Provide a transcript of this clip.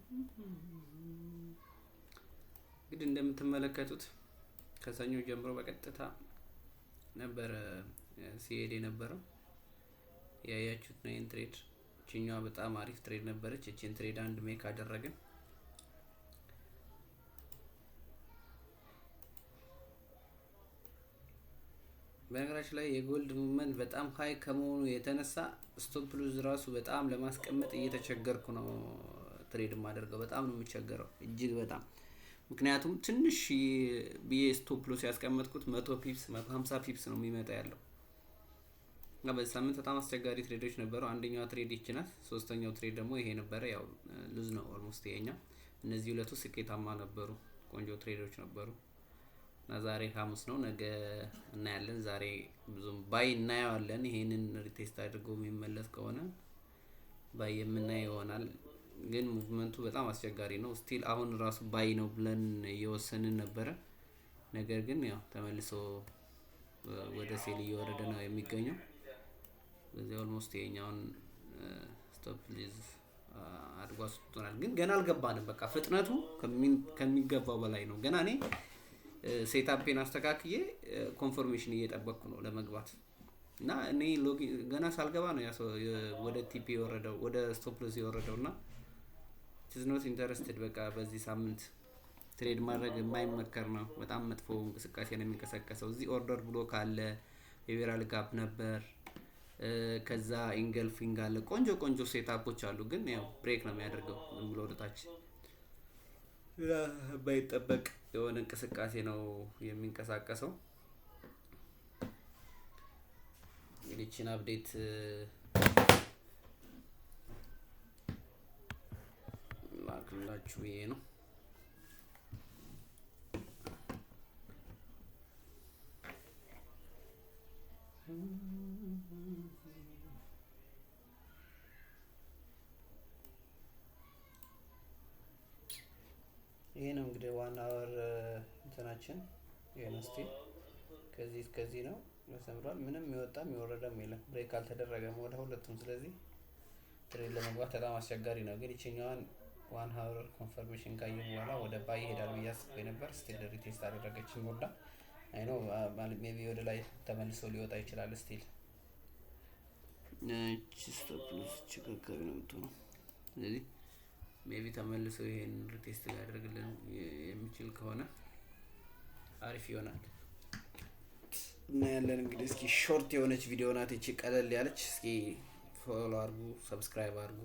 እንግዲህ እንደምትመለከቱት ከሰኞ ጀምሮ በቀጥታ ነበረ ሲሄድ የነበረው። ያያችሁት ነው ይህን trade። እችኛዋ በጣም አሪፍ trade ነበረች። እችን trade አንድ make አደረግን። በነገራችን ላይ የ gold movement በጣም high ከመሆኑ የተነሳ stop loss ራሱ በጣም ለማስቀመጥ እየተቸገርኩ ነው። Trade የማደርገው በጣም ነው የምቸገረው፣ እጅግ በጣም። ምክንያቱም ትንሽ ብዬ stop loss ያስቀመጥኩት 100 pips፣ 150 pips ነው የሚመጣ ያለው። እና በዚህ ሳምንት በጣም አስቸጋሪ trade ኦች ነበሩ። አንደኛዋ trade ይች ናት። ሶስተኛው trade ደግሞ ይሄ ነበረ። ያው lose ነው almost ይሄኛው። እነዚህ ሁለቱ ስኬታማ ነበሩ፣ ቆንጆ trade ኦች ነበሩ። እና ዛሬ ሐሙስ ነው፣ ነገ እናያለን። ዛሬ ብዙም buy እናየዋለን። ይሄንን retest አድርጎ የሚመለስ ከሆነ buy የምናየው ይሆናል። ግን movement ኡ በጣም አስቸጋሪ ነው። Still አሁን ራሱ buy ነው ብለን እየወሰንን ነበረ። ነገር ግን ያው ተመልሶ ወደ sell እየወረደ ነው የሚገኘው። በዚህ almost ይሄኛውን stop loss አድርጎ አስወጥቶናል። ግን ገና አልገባንም። በቃ ፍጥነቱ ከሚገባው በላይ ነው። ገና እኔ setup ኤን አስተካክዬ confirmation እየጠበቅኩ ነው ለመግባት። እና እኔ ገና ሳልገባ ነው ወደ TP የወረደው፣ ወደ stop loss የወረደው። እና it's not interested። በቃ በዚህ ሳምንት trade ማድረግ የማይመከር ነው። በጣም መጥፎ እንቅስቃሴ ነው የሚንቀሳቀሰው። እዚህ order block አለ፣ የ fair value gap ነበር፣ ከዛ engulfing አለ። ቆንጆ ቆንጆ setup ኦች አሉ፣ ግን ያው break ነው የሚያደርገው ዝም ብሎ ወደታች። ባይጠበቅ የሆነ እንቅስቃሴ ነው የሚንቀሳቀሰው። እንግዲህ ይህችን update ላክላችሁ ብዬ ነው። ይሄ ነው እንግዲህ 1 hour እንትናችን። ይሄ ነው። Still ከዚህ እስከዚህ ነው ተሰምሯል። ምንም የወጣም የወረደም የለም። Break አልተደረገም ወደ ሁለቱም። ስለዚህ trade ለመግባት በጣም አስቸጋሪ ነው። ግን ይችኛዋን 1 hour confirmation ካየሁ በኋላ ወደ buy ይሄዳል ብዬ አስቤ ነበር። Still retest አደረገችን ወርዳ። I know maybe ወደ ላይ ተመልሶ ሊወጣ ይችላል። Still stop loss አካባቢ ነው የምትሆነው። ስለዚህ maybe ተመልሶ ይሄን retest ሊያደርግልን የሚችል ከሆነ አሪፍ ይሆናል። እናያለን እንግዲህ። እስኪ short የሆነች ቪዲዮ ናት ይቺ፣ ቀለል ያለች። እስኪ follow አድርጉ፣ subscribe አድርጉ።